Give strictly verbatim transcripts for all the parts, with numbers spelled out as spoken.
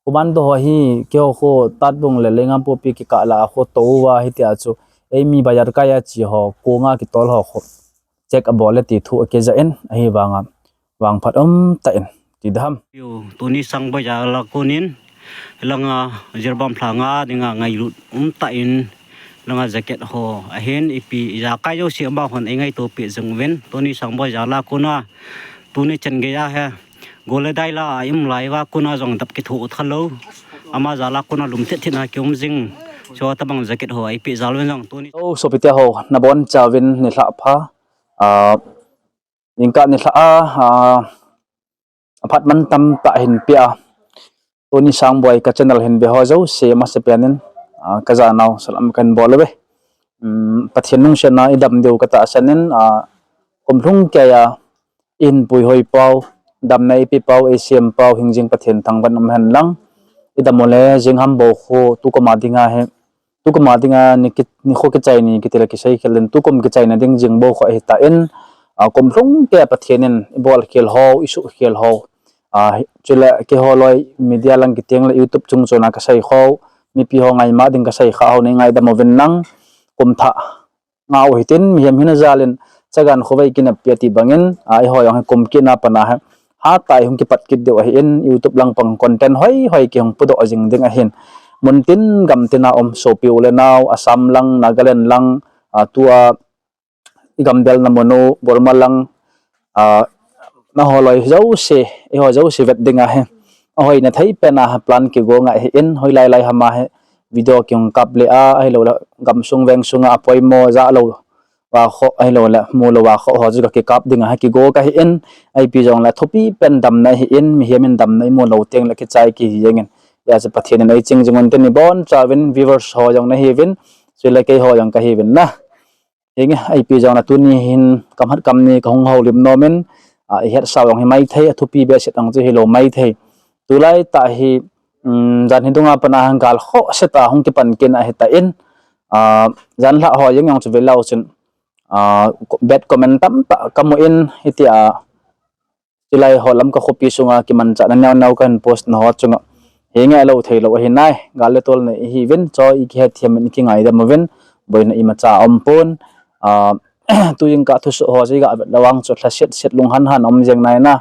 Commando ho hi keiho kho Tatbung le Lengam popi kikah lah a kho tou uva hitia chu, eimi bazar kai a che ho, konga kitol ho kho check abol e ti thu akija in, ahivanga vangphat umtah in ti dam. Tuni sang bazar la konin, langa Jiribam lhanga dinga ngailut umtah in, langa jacket ho ahin, ipi ijakai jouse amahon eingaito peh jing uvin, tuni sang bazar la kona, tuni chan geiya hi, gol le dai la a um lai uva kona jong dap kithoh tha lou, ama jal a kona lum thet thet na kium jing, chutabang jacket ho eipeh jal uvin jong tuni. O, sopite ho, nabonchauvin nilhah pha, a, ningkah nilhah a, a, aphat mantam tah hin pia, tuni sang boi ka channel hin ve ho jouse masapen in, a, kajanau salam kahin bol uve. Um, Pathen lungsetna idam diu katahsan in, a, kum lhung keiya ihin puihoi pau, damna eipe pau, eisem pau, hingjing Pathen thangvah in um hen lang. Idam ule, jing ham bou kho, tukum a dinga hi, tukum a dinga ni ki, nikho kichai ni kiti le kisei khel in, tukum kichaina ding jing bou kho ahitan, a, kum lhung keiya Pathen in ibol khel ho, isuh khel ho, a, chule keiho loi media lang kiti le YouTube chung chona kasei kho, mipi ho ngaima ding kasei kha ho nei ngaidam uvin lang, kum thah ngau hitin, mihem hina jal in chagan khovei kineppi ati bangin, a, eiho jong hi kum kit na pat a hi hatah a hung kipat kit diu ahin, YouTube lang pang content hoi hoi kihung pudoh jing ding ahin. Muntin gamtin a um sopi u le nao, Assam lang, Nagaland lang, a, tua igam belna mun u Burma lang, a, naho loi jouse, eiho jouse vet dinga hi ahoina thei pen a plan kigo ngai ahin, hoilai lai ham a hi video kihung kap le a, ahilouleh gamsung vengsunga apoimo, jah lou uva kho, ahilouleh mu lou uva kho ho chu kakikap dinga hi kigo kahin, ipi jongle thupi pen damna ahin, mihem in damna imu lou tengle kichai kihi jengin. Hijeh chun Pathen in eiching jing untin, ibonchauvin viewers ho jong nahiuvin, chule keiho jong kahiuvin na. Hinge, ipi jongle tuni hin kamhat kamni kahung houlim nom in, a, ihetsau jong hi maithei, athupi behseh jong chu hilou maithei. Tulai tah hi, um, jan hi dunga pat a gal khohse tah hung kipan kit ahitan, a, janlhah ho jeng jong chu velou chun, a, bad comment tamtah kamu in, hitia, chulai ho Lamka khopi sunga kimanchahna neo neo kahin post na ho chunga, hinge, alou theilou ahi nai, gal le tol nei ihiuvin, chu ikihetthem in ikingaidam uvin, boina imacha aumpon, a, tujingkah thusoh ho chu iga vet lou vang chu lhaset set lunghan han um jeng nai na,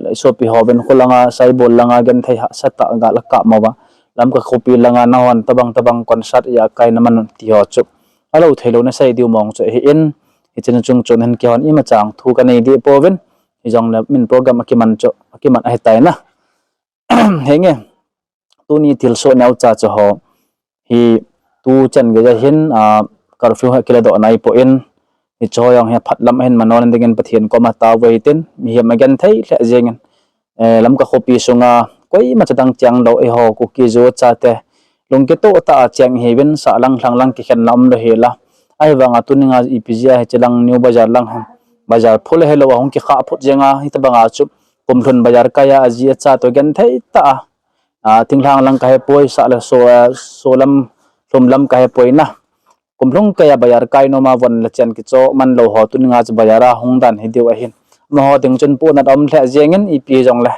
isopi hovin khu langa, Saibol langa genthei hahsatah gal akap mo uva, Lamka khopi langa nahon tabang tabang concert ijakai na man ti ho chu alou theilou nasei diu mong chu ahin, hiche chung chon hin keihon imacha thu kanei deh pouvin, hijongle min program akiman chu akiman ahitai na. Hinge, tuni thilsoh neocha cha ho hi tuchan geiya hin, a, curfew hi akiladoh naipoi, hiche ho jong hi aphat lam ahin manoh dingin Pathen koma taovin tin, mihem agenthei lheh jengin, eh, Lamka khopi sunga koima chadang cheng lou eiho Kuki Zo chate lungkitoh tah a cheng ihiuvin, sahlang lhanglang kikhenna umlou hel a, ahivanga tuninga ipi jeh a hiche lang New Bazar lang hin bazar phul helou a hung kikhah phut jenga, hitabanga chu kum lhun bazar kai a aji acha toh genthei tah a, a, thinglhang lang kahepoi, sah le so, a, solam lhumlam kahepoi na. Kum lhung keiya bazar kai noma von le chen kicho manlou ho tuninga chu bazar a hung dan hidiu ahin, amaho ding chun pohnat aum lheh jengin, ipi jongle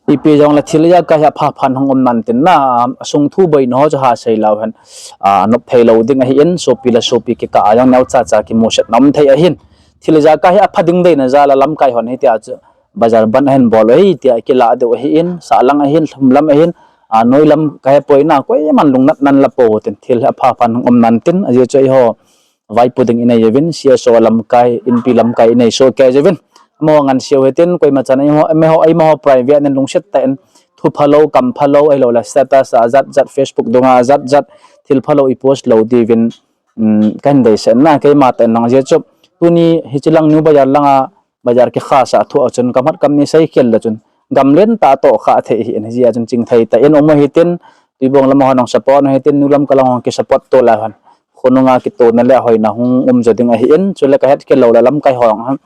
ipi jongle thil ijakai hi apha phan hung um nan tin na, asung thu boina ho chu hasei leu hen, a, nop theilou ding ahin, sopi le sopi kikah a jong neocha cha kimusetna um thei ahin, thil ijakai hi apha ding deina jal a lamkai hon hitia chu bazar ban ahin bol u ahi tia kilah diu ahin, sahlang ahin, lhumlam ahin, a, noilam kahepoi na, koiman lungnatna la pou tin, thil hi apha phan hung um nan tin, ajeh chu eiho vaipo ding inei uvin, C S O lamkai, Inpi lamkai inei sohkei uvin, amaho ngansei u hitin, koima chan eiho, eiho, eiho private nin lungset tah in thu phalou, kam phalou, ahilouleh status a jat jat, Facebook dunga jat jat, thil phalou i post lou diuvin, um, kahin deisah na, keima tah in lang ajeh chu tuni hiche lang New Bazar langa bazar kikhahsah thu a chun, kamhat kamni seikhel le chun, gamlen tah a tohkhah thei ahin, hijeh a chun chingthei tah in um u hitin, Tuibong lam a hon hung support u hitin, Nu Lamka lang hung kisupport to leu hen, khonunga kitona le hoina hung um jo ding ahin, chule kahetkhel lou le lamkai ho hung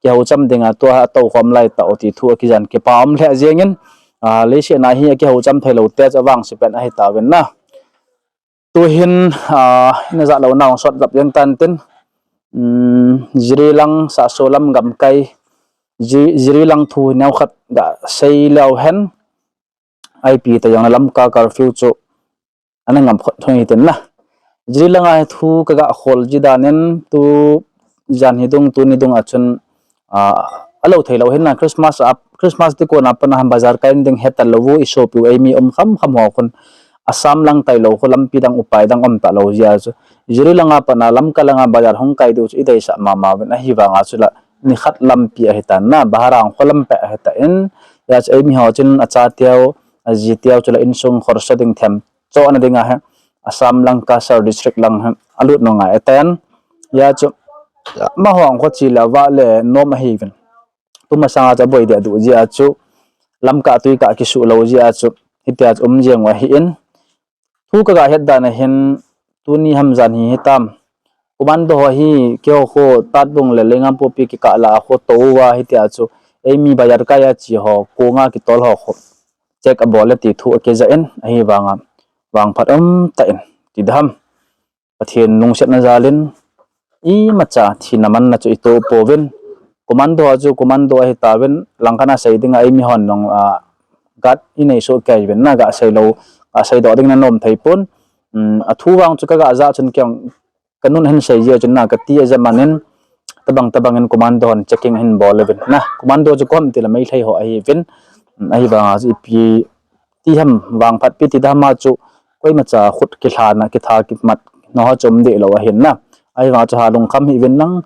kihoucham dinga tua atoukhom lai tau ti thu akijan kipa um lheh jengin, a, leiset a hi akihoucham theilou te chu avangse pen ahitauvin na. Tuhin, a, ina jahlouna hung sot jap jeng tan tin, um, Jiri lang Sahso lam gamkai, Ji-, Jiri lang thu neokhat gasei leu hen, Ipi ta jongle Lamka curfew chu ana ngam khot thon hitin na. Jiri langa hi thu kaga khol ji dan in tu jan hi dung, tuni dung a chun, a, alou thei lou hin na, Christmas a, Christmas ti kona pat a bazar kai ding heta lou u, i sopi u eimi um kham kham ho khun Assam lang tailou khu lampi dang upai dang um talou jia chu. Jiri langa pat a Lamka langa bazar hung kai diu chu i deisah mama uvin, ahivanga chu la nikhat lampi ahitan na, Baharang khu lampi ahitan. Hia chu eimi ho chun achateu, ajiteu chu la insung khorsa ding them chohna dinga hi Assam lang Cachar district lang hi alut nung ahitan. Hia chu amahon khu chi le vah le nom ahiuvin. Tumasanga chu aboi deh duh jia chu, lamkah tuikah kisuh lou jia chu, hitia chu um jeng u ahin. Thu kaga het dan a hin, tuni ham jan hi hitam, commando ho hi keiho khu Tatbung le Leingampopi kikah lah a khu tou uva hitia chu, eimi bazar kai a che ho, konga kitol ho khu check abol e ti thu akijah in, ahivanga vangphat umtah in ti dam. Pathen lungsetna jal in imacha thina manna chu ito pouvin. Commando ho chu commando ahitauvin, langkhat a sei dinga eimi hon jong, a, guard inei soh kei uvin na, ga sei lou, ga seidoh ding nanom thei pon. Um, athu vang chu kaga ja chun kei jong kanun ahin sei jeh chun na kati aja man in, tabang tabang in commando hon checking ahin bol uvin na. Commando chu kom tile Meitei ho ahiuvin. Um, ahivanga chu ipi ti ham, vangphat pi ti dam a chu, koimacha khut kilhana, kitha kimat na ho chu um deh lou ahin na. Ahivanga chu ha lungkham hih uvin lang,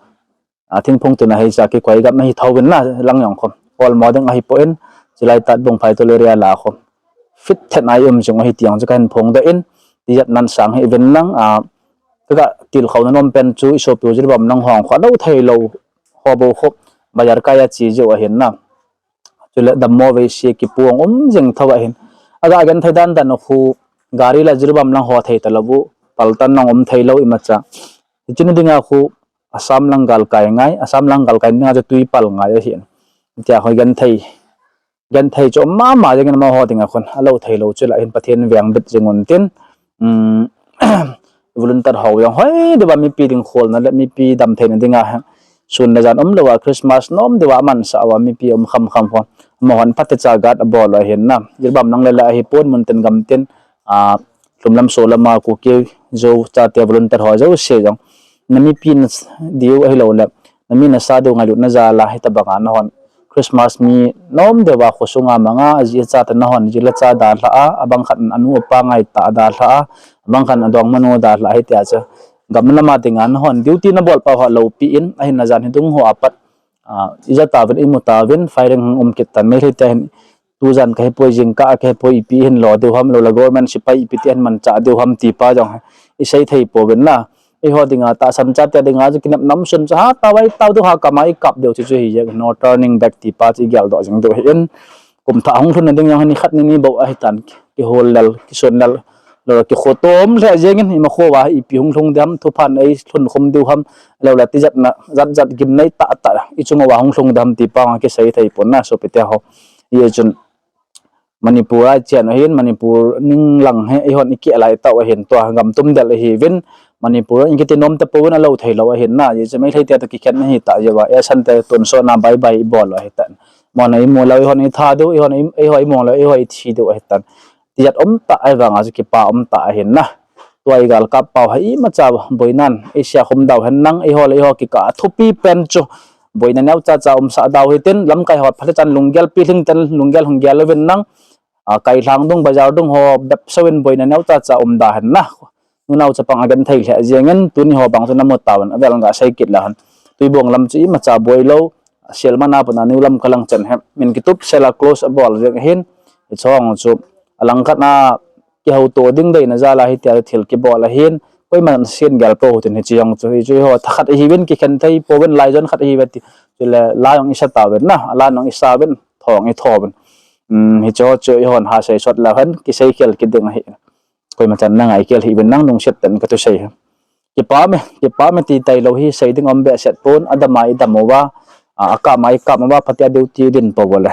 a, thingphung tuna heicha kikoi gam ahi thouvin na, lang jong khom olmo ding ahipoi in, chulai Tatbung Phaitol area lah a khom fit thet a i um jing u ahi ti jong chu kahin phongdoh in, tijat nan sang hih uvin lang, a, kaga tilkhouna nom pen chu i sopi u Jiribam lang ho khu alou thei lou ho bou khu bazar kai a che jeh u ahin na. Chule dammo veise kipu jong um jing thou ahin. Aga genthei dan dan u khu gari la Jiribam lang ho thei talou u, paltan jong um thei lou imacha. Hiche ni dinga khu Assam lang galkai ngai, Assam lang galkai dinga chu twi pal ngai ahin. Tia khu genthei, genthei chu um mama jeng in amaho dinga khun alou thei lou chu la hin Pathen vengbit jing un tin. Um, volunteer ho jong hoi deuva mipi ding kholna le mipi damtheina dinga sun le jan umlouva Christmas nom deuva amansah uva mipi um kham kham ho, amahon phatecha guard abol u ahin na. Jiribam lang le la ahipon, muntin gamtin, a, lhumlam solama Kuki, Zo chate volunteer ho jouse jong, na mipi na diu ahiloule na mi nasa diu ngailutna jal a hitobanga nahon Christmas mi nom deuva khosunga manga aji acha te nahon ji le cha dalhah a, abang khat in anu apa ngaitah a dalhah a, abang khat in adongmanu dalhah a, hitia chu gam lama dinga nahon duty nabol pau ho loupi in, ahinla jan hi dung ho apat, a, ija tauvin, imu tauvin, firing hung um kit tan, Meitei te hin tujan kahipoi, jingkah kahipoi, ipi hin lo diu ham, loule government sepai ipi ti hin manchah diu ham ti pa jong isei thei pouvin na. Eiho dinga tahsan chate dinga chu kinepna um sun chu ha tao, ai tao diu, ha kama ikap diu chu chu hi jeng, no turning back ti pa chu igeldoh jing diu ahin. Kum thah hung lhunna ding jong hi nikhat nini bou ahitan, kihol lel, kison lel, loule kikhotom lheh jeng in, imakhouva ipi hung lhung ding ham, thuphan eilhun khum diu ham, loule tijatna jat jat gimnei tah tah ichung uva hung lhung ding ham ti pa jong kisei thei pon na sopite ho. Hichun Manipur a ichen u ahin, Manipur ning lang hi eihon ikeh lai tau ahin, tua gam tum del ahiuvin, Manipur in kiti nom tapouvin, alou thei lou ahin na, hichu Meitei te toh kikhen ahitah jeh uva, esan te tonsot na bye bye ibol u ahitan. Mona imu lou eihon itha diu, eihon i, eiho imu lou eiho ithi diu ahitan. Tijat umtah ahivanga chu kipa umtah ahin na. Tua igalkap pau hi imacha boinan eisei khum dau hen lang, eiho le eiho kikah a thupi pen chu boina neocha cha umsah dau hitin, lamkai ho phatechan lunggel pilhing ten lunggel hung gel uvin lang, a, kailhang dung, bazar dung ho bep souvin boina neocha cha um da hen na. Nunao chapang agenthei lheh jeng in, tuni ho bang chu namu tauvin, avel ga sei kit le hen. Tuibong lam chu imacha boi lou, Sielmana pat a New Lamka lang chan hi min kitup sela close abol jeng ahin, hiche ho chu alangkhat a kihouto ding deina jal a hitia thil kibol ahin, koiman asei gel pou hitin, hiche jong chu, hichu eiho thakhat ihiuvin, kikhen thei pouvin, laijon khat ihiuve ti, chule la jong isa tauvin na, la jong isauvin, tho jong ithouvin. Um, hiche ho chu eihon ha sei sot leu hen, kisei khel kit ding ahi. Koima chan na ngaikhel hih uvin lang, lungset tah in kathusei hi. Kipa me, kipa me ti tailou hi sei ding um behseh pon, adama idam uva, a, akama ikam uva, phatea duty din pou ule.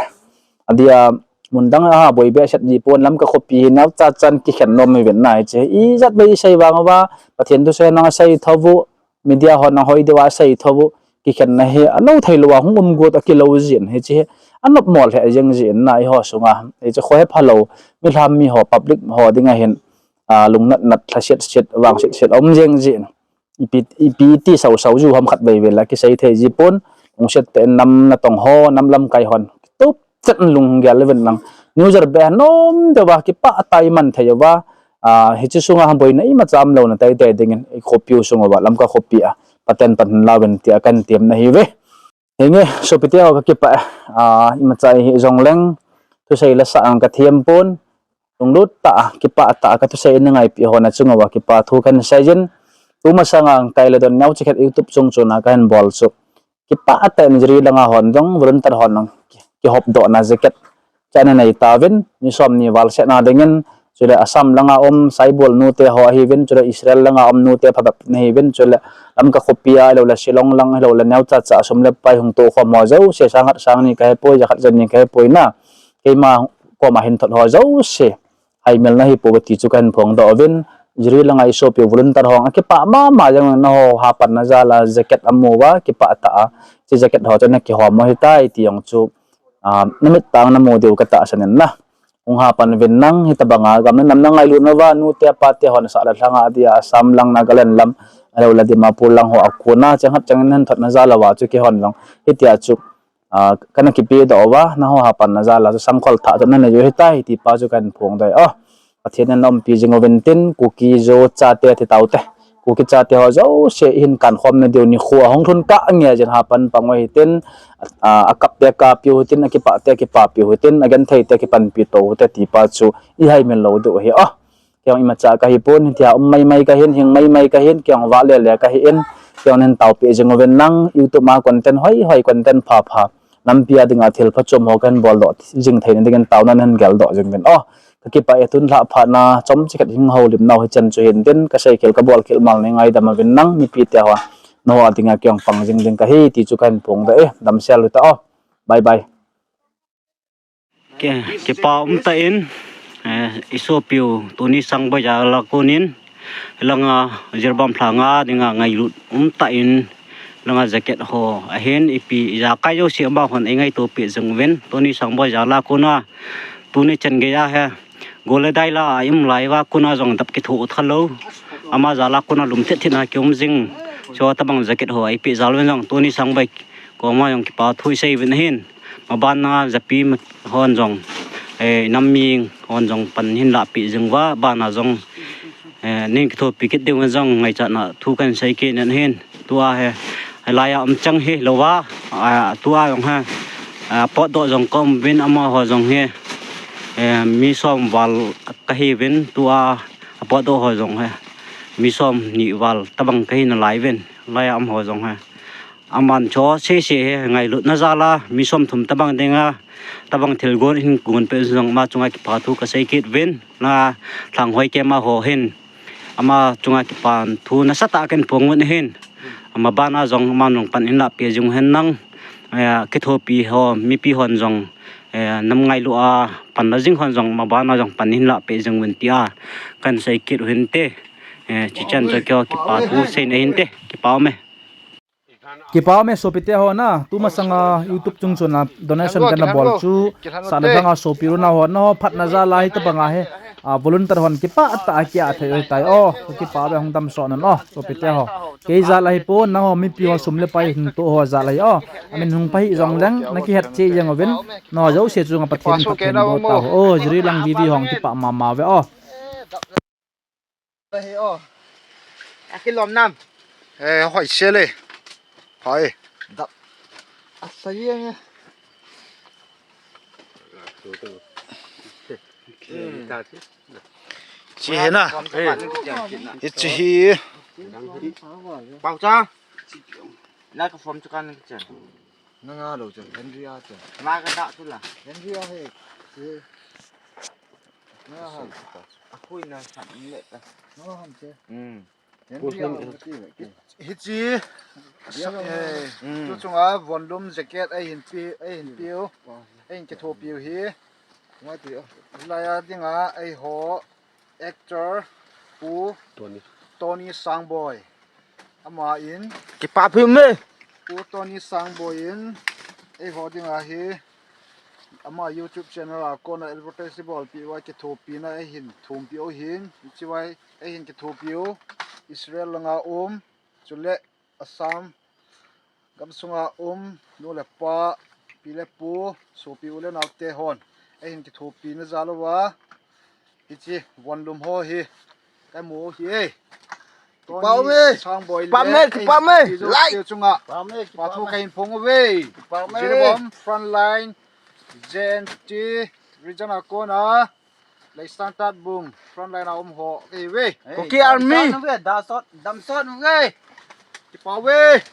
Adia, mun dang a boi behseh ji pon, Lamka khopi hi neocha chan kikhen nom uvin na hiche. Ijat vei isei vang uva, Pathen thusei nang asei thou u, media hon ahoi diuva asei thou u, kikhenna hi alou thei louva hung um got akilou jin hiche hi. anop mo lheh jeng jin na, eiho sunga, hiche kho hepha lou, mi lham mi ho, public ho dinga hin, a, lungnat nat, lhaset set, vangset set, um jeng jin. Ipi, ipi ti sau sau ju ham khat vei vei la, kisei thei ji pon, lungset tah in nam natong ho, nam lamkai hon. Tup chet in lunggel le vin lang. New Year be nom deuva, kipah tah a iman thei uva. A, hiche sunga boina imacha umlou na teitei dingin, i khopi u sung uva, Lamka khopi a, Pathen pan hin lauvin tia kahin temna ahiuve. Henge, sopite ho kakipah e, a, imacha ihi jongleng, thusei le sah ang kathem pon, lunglut tah a, kipah tah a, kathusei na ngaipi ho nachung uva kipa thu kahin seijin, tumasanga kailhadon neocha khat YouTube chung chuna kahin bol chu. Kipah tah in Jiri langa hon jong, volunteer hon jong, ki, kihopdohna jacket, chana nei tauvin, mi somni val sena dingin, chule Assam langa um Saibol nute ho ahiuvin, chule Israel langa um nute phabep na hiuvin, chule Lamka khopi a, ahilou le Shillong lang, ahilou le neocha cha sum le pai hung tohkhom ho jouse, sang khat sang ni kahepoi, ja khat ja ni kahepoi na, keima koma hin thot ho jouse, haimil na hipouve ti chu kahin phongdoh uvin, Jiri langa isopi volunteer ho, akipah mama jeng, naho hapanna jal a jacket amu uva, kipah tah a, hiche jacket ho chu nakihom u ahitai ti jong chu, a, namit tah a namu diu katahsan in na. Hung hapan uvin nang, hitabanga gam le nam nangailut nauva, nute pate hon sah le lhanga dia, Assam lang, Nagaland lam, ahilou le Dimapur lang ho a kona, chang khat chang in nahin thotna jal uva chu keihon jong hitia chu, a, kana kipedoh uva, naho hapanna jal a chu sangkhol thah chu nanei u ahitai ti pa chu kahin phongdoh e. O, Pathen in naumpi jing uvin tin, Kuki-Zo chate, thi taute, Kuki chate ho jouse ihin kankhomna diu nikho ahung lhun kah nge jin hapan pang u hitin, a, akapte akapi u hitin, akipahte akipapi u hitin, agentheite akipanpi to u hite ti pa chu ihaimil lou diu ahi. O, kei jong imacha kahipon, hitia um maimai kahin, hing maimai kahin, kei jong vahle le kahin, kei jong nahin taopi jing uvin nang, YouTube a content hoihoi, content phapha, nampi a dinga thil phachom ho kahin boldoh jing theina dingin taona nahin geldoh jing uvin. O, kakipah e, tun lhah phatna chomcha khat hung houlim nau hichan chu hintin, kaseikhel kabolkhel mal nei ngaidam uvin nang, mipite ho, naho a dinga kei jong pang jing ding kahi ti chu kahin phongdoh e, damsel u hita o. Bye bye. Ke, kipa umtah in, eh, isopiu Tony Sangboi jal a konin, langa Jiribam lhanga dinga ngailut umtah in, langa jacket ho ahin, ipi ijakai jouse amahon eingaitopeh jing uvin, Tony Sangboi jal a kona, tuni chan geiya hi, gol le dai la a um lai uva kona jong dap kithoh thalou, ama jal a kona lum thet thet na kium jing, chutabang jacket ho eipeh jal uvin jong, Tony Sangboi koma jong kipa thu isei uvin ahin. Mabana japi hon jong, eh, nam mi hon jong pan hin lahpeh jing uva, bana jong, eh, nei kithopi kit diu jong ngaichatna thu kahin sei kit in ahin. Tua hi, hilai a um chang hilouva, a, tua jong hi, a, potdoh jong kaum uvin amaho jong hi, eh, mi som val kahiuvin, tua, a, potdoh ho jong hi, mi somni val tabang kahi nalai uvin, hilai a um ho jong hi. Aman cho sese hi ngailutna jal a, mi somthum tabang dinga, tabang thilgon hin gonpeh jong ama chunga kipa thu kasei kit uvin, na Lhanghoi camp a ho hin, ama chunga kipa thu nasatah a kahin phong uvin ahin, ama bana jong aman jong pan hin lahpeh jing uhen nang, eh, kithopi ho, mipi hon jong, eh, nam ngailu a panla jing hon jong, ama bana jong pan hin lahpeh jing uvin tia kahin sei kit u hinte, eh, chichan chu kei ho kipa thu seina hinte, kipa ume. Kipa ume sopite ho na, tumasanga YouTube chung chuna donation kana bol chu, sahna banga sopi u naho, naho phatna jal a hitabanga hi, a, volunteer hon kipah tah a kia thei u ahitai o, kipa uve hung damsot un o, sopite ho. Kei jal a hipon, naho mipi ho sum le pai hin toh ho jal ahi o, amin hung pha hih jongleng, nakihet cheh jeng uvin, naho jouse chunga Pathen in phatthei boh tauhen o, Jiri lang VV hon kipah mama uve o. Ahi o. Akilom nam. Eh, hoi sele. Hoi. Dap. Asa ye nge. Chi he na. Hi chi hi. Pau cha. Na ka form chu kan ni chen. Nanga lo chen, Henry a chen. Na ka da chu la. Henry a he. Nanga ham. A khui na san le ta. Nanga ham che. Hmm. Henry a ham che. Hichi. Sa, eh, hmm. Tu chunga von lum jacket ei hin pi, ei hin piu. Ei hin kithopiu hi. Ngai ti. Hilai a dinga eiho actor Pu Tony. Tony Sangboi. Ama in. Kipa phi me. Pu Tony Sangboi in. Eiho dinga hi. Ama YouTube channel a kona advertise bolpeh uva kithopina eihin thumpi u hin, hiche uva eihin kithopi u, Israel langa um, chule Assam gamsunga um, nu le pa, pi le pu, sopi u le naote hon eihin kithopina jal uva, hiche von lum ho hi kamu u hi e. Kipah uve. Sangboi le, kipah me, kipah me. Like. Chunga. Kipah me, kipah me. Pathu kahin phong uve. Kipah me. Jiribam Frontline, J N T Region a kona, Leisang Tatbung Frontline a um ho kahiuve. Kuki Army. Damsot uve, damsot uve. Kipah uve.